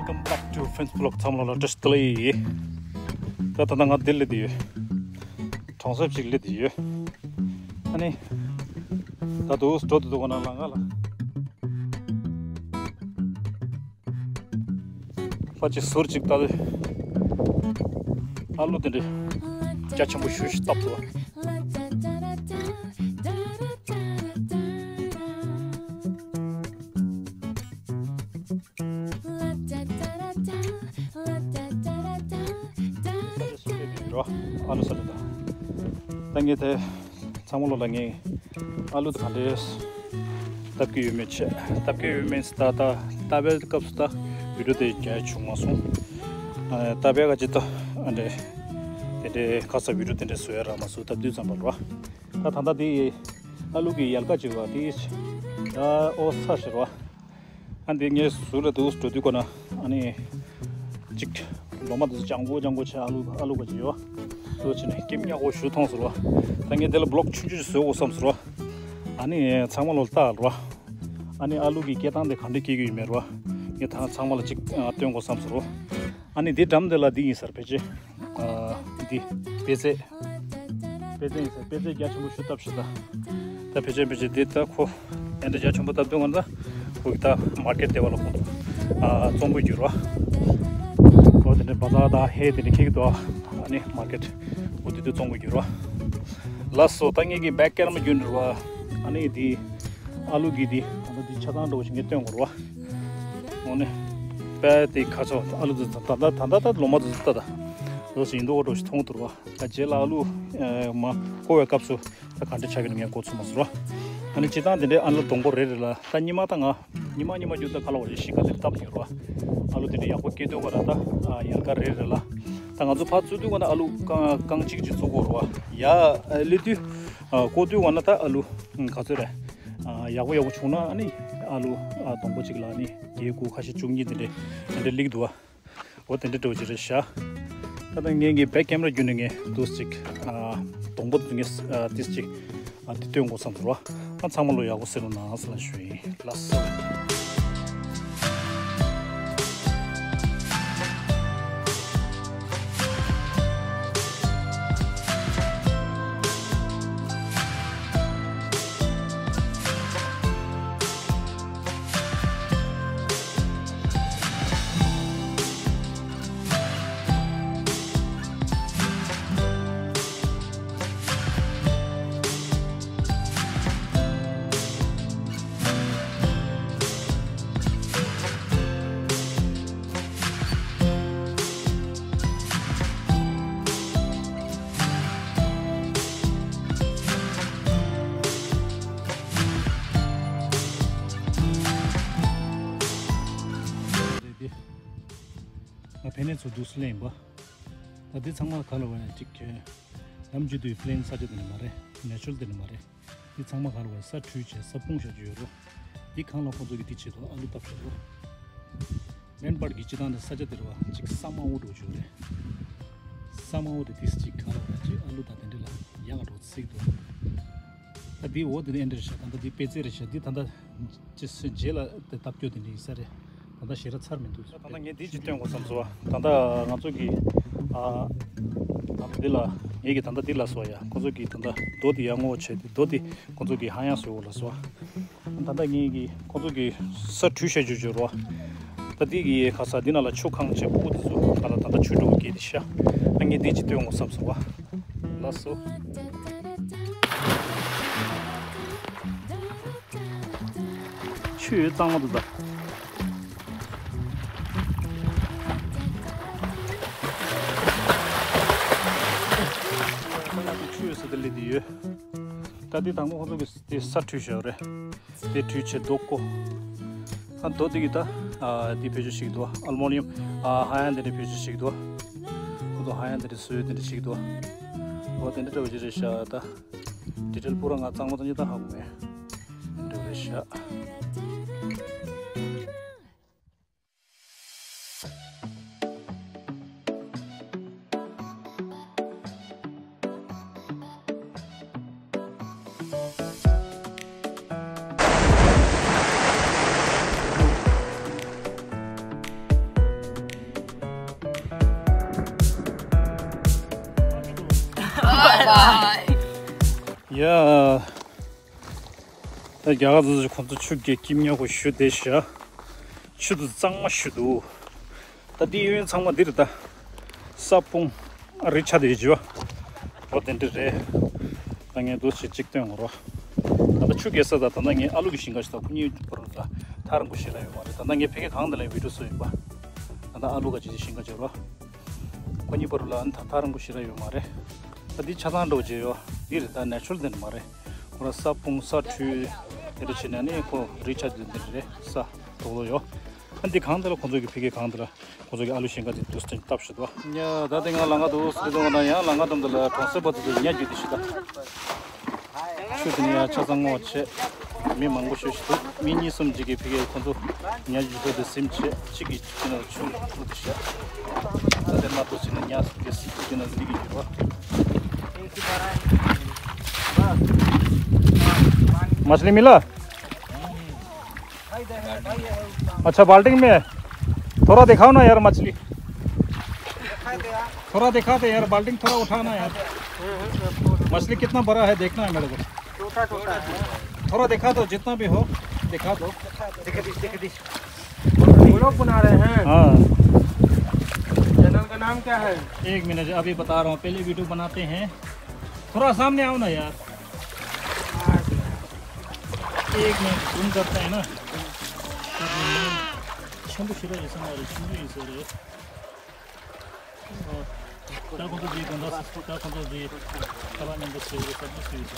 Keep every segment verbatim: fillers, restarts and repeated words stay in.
Welcome back to Fence Vlog. ཚང་མ་ལ་བཀྲ་ཤིས་བདེ་ལེགས། ད་ད་ལྟ་ང་འདིར་སླེབས་བསྡད་ཡོད། གྲོང་གསེབ་ཅིག་སླེབས་བསྡད་ཡོད། ཨ་ནི། ད་དུ་འགྲོ་དུ་འདུག་ག་ན་ལ་ང་ལ། ཕ་ཅིག་ཟུར་ཅིག་ལྟ་དུས། ཨ་ལུ་དེ་འདྲས་རྒྱ་ཆེན་པོ་ཞེ་ཞིག་བཏབ་འདུག་ཨ་ལུ་ས་རེད་ད། ད་ངས་དེ་ཚང་མ་ལོ་ལ་ངས་ཨ་ལུ་དེ་ག་འདྲས་བཏབ་ཀྱི་ཡོད་མེད་ཆེ། བཏབ་ཀྱི་ཡོད་མེད་ད་ད་བཏབ་པའི་སྐབས་སུ་ད་བི་ཌིའོ་དེ་རྒྱག་བྱུང་མ་སོང་། ཨ་བཏབ་པའི་ག་ཅི་ད་ཨ་འདྲས་དེ་འདྲས་ཁ་ས་བི་ཌིའོ་དེ་འདྲས་བཟོ་ཡ་རག་མ་སོང་། བཏབ་དུས་ཙམ་པ་ལ་ར། ད་ད་ལྟ་དེ་ཨ་ལུ་གི་ཡལ་ག་ཅིག་ར་དེ་ཨོ་ཚ་ཞེ་ར། ཨ་འདི་ངས་ཟུར་ལ་འདུག་འགྲོ་དུས་ཀོ་ན་ཨ་ནི་ཅིག་ལོ་མ་འདི་ལྗང་གུ་ལྗང་གུ་བྱས། ཨ་ལུ་ཨ་ལུ་ག་ཅིག་ཡོད་འདུག་བྱས་ནས་སྐེམ་ཉག་གོ་ཞུ་མཐོང་ཟེར་བ། ད་ངས་འདི་ལ་བི་ལོག་ཆུང་ཆུང་ཞིག་བཟོ་དགོས་བསམ་ཟེར་བ། ཨ་ནི་ཚང་མ་ལོ་ལྟ་ར། ཨ་ནི་ཨ་ལུ་གི་སྐྱེ་སྟངས་དེ་ག་འདྲ་སྐྱེ་གི་ཡོད་མེད་ར། ངས་ད་ཚང་མ་ལ་ཅིག་སྟོན་དགོས་བསམ་ཟེར་བ། ཨ་ནི་འདི་འགྲམ་དེ་ལ་འདི་ཡིན་ཟེར་ཕལ་ཆེར། ཨ་འདི་པད་ཚལ། པད་ཚལ་ཡིན་ཟེར། པད་ཚལ་རྒྱ་ཆེན་པོ་ཞིག་བཏབ་ཤག་ད། ད་ཕལ་ཆེར་ཕལ་ཆེར་འདི་ད་ཁོ་ཨེ་འདྲ་རྒྱ་ཆེན་པོ་བཏབ་དུས་ང་ད་ཁོ་གི་ད་མར་ཀེཊ་དེ་བ་ལ་ཁོ་ཨ་བཙོང་དགོས་རྒྱུ་ར། ཁོ་དེ་འདྲ་བ་ཛར་ད་ཧེ་དེ་འདྲ་ཁེག་དོ། ཨ་ནི་མར་ཀེཊ་ཁོ་དེ་དུས་བཙོང་དགོས་རྒྱུ་ར། ལགས་སོ། ད་ངེད་ཀྱི་བེག་ཀེ་མ་ར་རྒྱུན་རེད་བ། ཨ་ནི་འདི་ཨ་ལུ་གི་འདི་ད་ལྟ་འདི་ཆ་ཚང་འདྲ་བོ་ཞིག་ངས་སྟོན་དགོས་རེད་བ། འོ་ནི་པད་དེ་ཁ་ཚོ་ཨ་ལུ་དེ་ད་ད་ད་ད་ལོ་མ་དེ་ད་ད་ལོ་ཞིག་ཡིན་མདོག་འདྲ་བོ་ཞིག་མཐོང་ཐུབ་རེད་བ། ད་རྗེས་ལ་ཨ་ལུ་ཨ་མ་བརྐོ་བའི་སྐབས་སུ་ད་ག་འདྲ་ཆགས་ཀྱི་ན་ངས་གོ་ཚོད་མ་སོང་ར། ཨ་ནི་སྤྱིར་བཏང་དེ་འདྲའི་ཨ་ལུ་སྡོང་པོ་རེ་རེ་ལ་ད་ཉི་མ་ད་ང་ཉི་མ་ཉི་མ་རྒྱུན་ད་ག་ལ་བ་རེ་ཞིག་ག་དེར་བཏབ་ཡོད་ར། ཨ་ལུ་དེ་འདྲ་ཡག་པོ་སྐྱེ་དུས་ག་ལ་ད་ཨ་ཡལ་ག་རེ་རེ་ལ་ད་ང་ཚོ་ཕར་བཙུགས་དུས་ག་ན་ཨ་ལུ་རྐང་རྐང་གཅིག་གཅིག་བཙུགས་དགོས་ར་བ། ཡ་ཨ་སླེབས་དུས་ཨ་བརྐོ་དུས་ག་ན་ད་ཨ་ལུ་ག་ཚོད་རེད། ཨ་ཡག་པོ་ཡག་པོ་བྱུང་ན་ཨ་ནི་ཨ་ལུ་ཨ་སྡོང་པོ་གཅིག་ལ་ཨ་ནི་བརྒྱད་དགུ་ཁ་ཤས་བཅུ་གཉིས་དེ་འདྲ་དེ་འདྲ་སླེབས་འདུག་བ། འོ་དེ་འདྲ་འདྲ་བོ་ཅིག་རེད་ཤག་ད་ལྟ་ངས་ཀྱི་བེག་ཀེ་མ་ར་བརྒྱུད་ནས་ངས་འདུག་ཅིག་ཨ་སྡོང་པོ་དེ་ངས་ཨ་ཏིས་ཅིག་ཨ་དེ་སྟོན་དགོས་བསམ་ཟེར་བ། ཨ་ཚང་མ་ལོ་ཡག་པོ་གསན་རོགས་གནང་ཟེར་ལ་ཞུ་ཡིན། ལགས་སོ། ང་ཕན་ནས་ཚོ་འདུག་སེ་ལེན་པ། ད་འདི་ཚང་མ་ག་ལ་བ་ཡ་གཅིག་ཁྱོད་ནམ་རྒྱུན་དུ་པི་ལེན་ས་ཆ་དེ་ནི་མ་རེད། ནེ་ཅུ་རལ་དེ་ནི་མ་རེད། འདི་ཚང་མ་ག་ལ་བ་ཡ་ས་བྲུས་བྱས་ས་སྤུངས་བཞག་རྒྱུ་ཡོད་རོ། འདི་གང་ལ་ཁོང་ཚོ་གི་འདི་བྱེད་དོ། ཨ་ལུ་བཏབ་བཞག་རོ། མེན་པར་གི་སྤྱི་བཏང་ནི་ས་ཆ་དེ་རེད་བ། གཅིག་ས་མང་བོ་འགྲོ་རྒྱུ་རེད། ས་མང་བོ་དེ་ཏིས་གཅིག་ག་ལ་བ་ཡ་གཅིག་ཨ་ལུ་དང་དེ་འདྲ་ལ་ཡག་འགྲོ་ཚིག་འདུག་ད་འདི་འོ་དེ་ནི་ཨེ་འདྲ་རེད་ཤག་ད་ལྟ་འདི་པད་ཚལ་རེད་ཤག་འདི་ད་ལྟ་ཅི་སེ་རྗེས་ལ་དེ་བཏབ་སྐྱོ་དེ་འདྲ་ཡིན་ས་རེད། ད་ལྟ་ཞེ་དྲག་ཚར་མི་འདུག་ད་ལྟ་ངས་འདི་ཅིག་སྟོན་དགོས་བསམ་སོང་བ། ད་ལྟ་ང་ཚོ་གི་ཨ་ད་ལྟ་འདི་ལ་ངས་ཀྱི་ད་ལྟ་འདི་ལ་སོ་ཡ་ཁོ་ཚོ་གི་ད་ལྟ་རྡོ་འདི་ཡར་ངོ་བྱས་ཏེ་རྡོ་འདི་ཁོ་ཚོ་གི་ཧ་ཡང་སོ་ལ་སོ། ད་ལྟ་ངས་ཀྱི་ཁོ་ཚོ་གི་ས་བྲུས་བྱས་རྒྱུ་བྱོས་རོ། ད་འདི་གི་ཁ་ས་འདི་ན་ལ་ཆུ་གང་བྱས་ཕྲུ་གུ་འདི་ཚོ་ད་ལ་ད་ལྟ་ཆུ་འགྲོ་གི་འདི་ཤ། ཨ་ངས་འདི་ཅིག་སྟོན་དགོས་བསམ་སོང་བ། ལགས་སོ། ཆུ་གཙང་མ་འདུག་ད། ཆུ་ཡོད་ས་དེ་སླེབས་བསྡད་ཡོད། ད་འདི་དང་པོ་ཁོ་ཚོ་གི་དེ་ས་བྲུས་བཞག་རེད། དེ་བྲུས་བྱས་རྡོ་བརྐོ། ཨ་རྡོ་འདི་གི་ད་ཨ་འདི་བེད་སྤྱོད་བྱེད་ཀྱི་འདུག་ཨལ་མོ་ནི་ཡམ་ཨ་ཧ་ཡང་དེ་འདྲ་བེད་སྤྱོད་བྱེད་ཀྱི་འདུག་ཁོ་ཚོ་ཧ་ཡང་དེ་འདྲ་བཟོས་དེ་འདྲ་བྱེད་ཀྱི་འདུག་འོ་དེ་འདྲ་འདྲ་བོ་ཅིག་རེད་ཤག་ད། ཌི་ཊེལ་པུ་ར་ང་གཙང་མ་གཙང་རྐྱང་ད་ཧ་གོ་མེད། འགྲོ་རེད་ཤག་ཡ། ད་རྒྱ་གར་ཚོ་ཁོང་ཚོ་ཆུ་རྒྱག་གི་མཉམ་པོ་ཞུ་བསྡད་ཤག་ཆུ་དེ་གཙང་མ་ཞིག་འདུག་ད་འདི་གཡས་གཡོན་ཚང་མ་འདི་རེད་ད། ས་སྤུངས་རི་ཆགས་བསྡད་ཀྱི་ཡོད། འོ་དེ་འདྲ་རེད། ད་ངས་འདུག་སེ་གཅིག་སྟོན་དགོས་རེད། ད་ལྟ་ཆུ་རྒྱག་ས་དང་ད་ལྟ་ངས་ཨ་ལུ་གི་ཞིང་ཁ་ཞིག་དང་ཁོ་གཉིས་བར་ལ་ཐག་རིང་པོ་ཞེ་དྲག་ཡོད་མ་རེད། ད་ལྟ་ངས་ཕ་གིར་གང་དེ་ལ་བི་ཌིའོ་བཟོས་ཡིན་པ། ད་ལྟ་ཨ་ལུ་ག་ཅིག་ཞིང་ཁ་བྱེད་རོགས། ཁོ་གཉིས་བར་ལ་ད་ཐག་རིང་པོ་ཞེ་དྲག་ཡོད་མ་རེད། ད་འདི་ཆ་ཚང་འགྲོ་བྱས་ཡོད། འདི་རེད་ད། ནེ་ཅུ་རལ་དེ་འདྲ་མ་རེད། ཁོ་ར་ས་སྤུངས་ས་འཕྲུལ་དེ་འདྲ་བྱས་ནས་ནི་ཁོ་རི་ཆགས་དེ་འདྲ་རེད། ས་དོག་ལོ་ཡོད། ཨ་འདི་གང་དེ་ལ་ཁོ་ཚོ་གི་ཕ་གིར་གང་དེ་ལ་ཁོ་ཚོ་གི་ཨ་ལུ་ཞིང་ཁ་དེ་འདུག་སེ་བཏབ་ཤི་འདུག་ཡ་ད་དེ་ང་ལང་ཀ་འདུག་སེ་དེ་འོ་ན་ཡང་ལང་ཀ་འགྲམ་དེ་ལ་གྲོང་གསེབ་པ་དེ་ཚོ་ཉ་རྒྱུག་དེ་ཤི་ད། ཆུ་དེ་ནས་ཡང་ཆ་ཚང་སྔོ་བྱས། མི་མང་པོ་ཤོས་ཤིག་འདུག་མི་གཉིས་གསུམ་ཅིག་གིས་ཕ་གིར་ཁོ་ཚོ་ཉ་རྒྱུག་ས་དེ་ཟིན་བྱས། གཅིག་གིས་དེ་ན་ཆུ་འཐུང་དེ་བྱས། ད་དེ་མ་གཏོགས་ཕྱི་ན་ཉ་སུ་གིས་སྲིད་དེ་ན་ཟིན་གྱི་ཡོད་པ། मछली मिला? अच्छा, बाल्टी में थोड़ा दिखाओ ना यार मछली। थोड़ा दिखा दे यार, बाल्टी में थोड़ा उठाना यार। मछली कितना बड़ा है देखना है मेरे को। छोटा छोटा है। थोड़ा दिखा दो, जितना भी हो दिखा दो। दिखा दी, दिखा दी। व्लॉग बना रहे हैं। हाँ। चैनल का नाम क्या है? एक मिनट, अभी बता रहा हूँ, पहले वीडियो बनाते हैं। थोड़ा सामने आओ ना यार। एक मिनट, जूम करते हैं ना। ཆེན་པོ་ཞེ་དྲག་ཡིན་ས་མ་རེད། ཆུང་ཆུང་ཡིན་ས་རེད། ད་ཁོང་ཚོ་འདི་དགོང་དག་ད་ཁོང་ཚོ་འདི་ཁ་ལག་མཉམ་དུ་བཟས་རེད། ས་མ་ཟོས་ཡོད་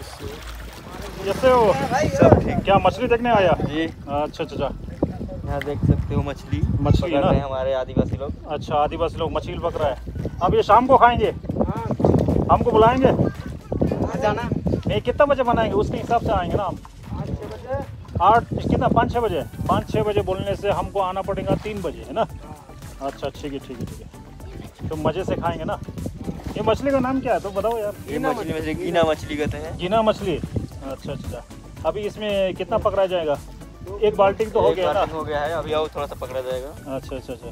ས། कैसे हो? सब ठीक। क्या मछली देखने आया? जी। अच्छा, अच्छा, अच्छा। यहाँ देख सकते हो मछली मछली पकड़ ना? रहे हैं हमारे आदिवासी लोग। अच्छा, आदिवासी लोग मछली पकड़ रहे हैं। अब ये शाम को खाएंगे? हाँ। हमको बुलाएंगे? जाना। नहीं, कितना बजे बनाएंगे, उसके हिसाब से आएंगे ना हम। आठ छः बजे। आठ, कितना, पाँच छः बजे? पाँच छः बजे बोलने से हमको आना पड़ेगा तीन बजे, है ना? हाँ। अच्छा, ठीक है, ठीक है, ठीक है। तो मज़े से खाएंगे ना। ये मछली का नाम क्या है, तो बताओ यार। ये गीना मछली मछली। में से गीना मछली कहते हैं। गीना मछली। अच्छा, अच्छा, अच्छा। अभी इसमें कितना पकड़ा जाएगा? एक बाल्टी तो हो एक गया ना? बाल्टी हो गया है, अभी और थोड़ा सा पकड़ा जाएगा। अच्छा, अच्छा, अच्छा।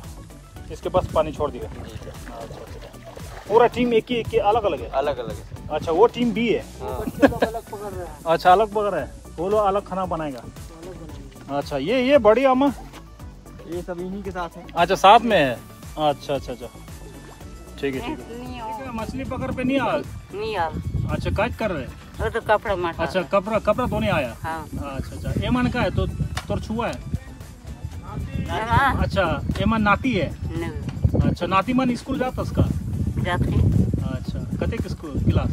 इसके पास पानी छोड़ दिया। जी सर। अच्छा, अच्छा। पूरा टीम एक ही, एक ही अलग अलग है? अलग अलग है सर। अच्छा, वो टीम बी है? हाँ। अच्छा, अलग पकड़ रहा है। वो लोग अलग खाना बनाएगा। अच्छा, ये ये बड़ी अम्मा? ये सब इन्हीं के साथ है। अच्छा, साथ में है। अच्छा, अच्छा, अच्छा। ठीक है, ठीक है। नहीं हो। मछली पकड़ पे नहीं आ? नहीं आ। अच्छा, काट कर रहे हैं? वो तो कपड़ा मटा। अच्छा, कपड़ा, कपड़ा धोने आया? हाँ। अच्छा, अच्छा। ये मन का है तो तोर छुआ है? हाँ। अच्छा, ये मन नाती है? नहीं। अच्छा, नाती मन स्कूल जाता उसका? जाती। अच्छा, कते स्कूल क्लास?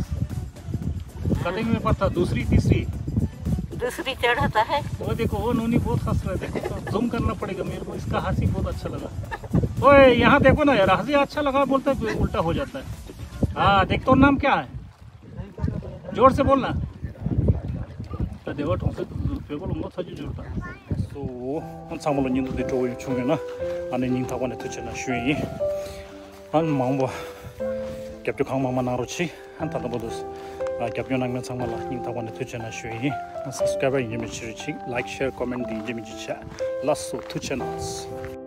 कते में पढ़ता? दूसरी, तीसरी? दूसरी चढ़ता है। वो देखो, वो नोनी बहुत हंस रहा है। देखो, तो जूम करना पड़ेगा मेरे को, इसका हंसी बहुत अच्छा लगा। ओए, यहाँ देखो ना यार, हंसी अच्छा लगा बोलता है, उल्टा हो जाता है। हाँ, देख, तो नाम क्या है? जोर से बोलना। ད་སྡེ་བ་གྲོང་གསེབ་བོད་པ་ལ་ངོ་ཚ་རྒྱུ་འབྱོར་དང་སོ། ཚང་མ་ལ་སྙིང་སྡུག་དེ་སྤྲོ་བོ་ཡོད་བྱུང་ཡོད་ན། ཨ་ནི་སྙིང་ཐག་པ་ནས་ཐུགས་རྗེ་ཆེ་ན་ཞུ་ཡིན། ཨ་ནི་མང་པོ་རྒྱབ་སྐྱོར་གང་མང་མང་གནང་རོགས་གྱིས། ཨ་ནི་ད་ལྟ་བར་དུ་རྒྱབ་སྐྱོར་གནང་མཁན་ཚང་མ་ལ་སྙིང་ཐག་པ་ནས་ཐུགས་རྗེ་ཆེ་ན་ཞུ་ཡིན། ཨ་སབ་སི་ཀ་རའེབ་ཡིན་མིན་ཅི་རིགས་ཅིག་ལའིཀ་ཤེར་ཀོ་མེན་འདི་ཡིན་མིན་ཅི་ཆ་ལགས་སོ། ཐུགས་རྗེ་ཆེ་ན།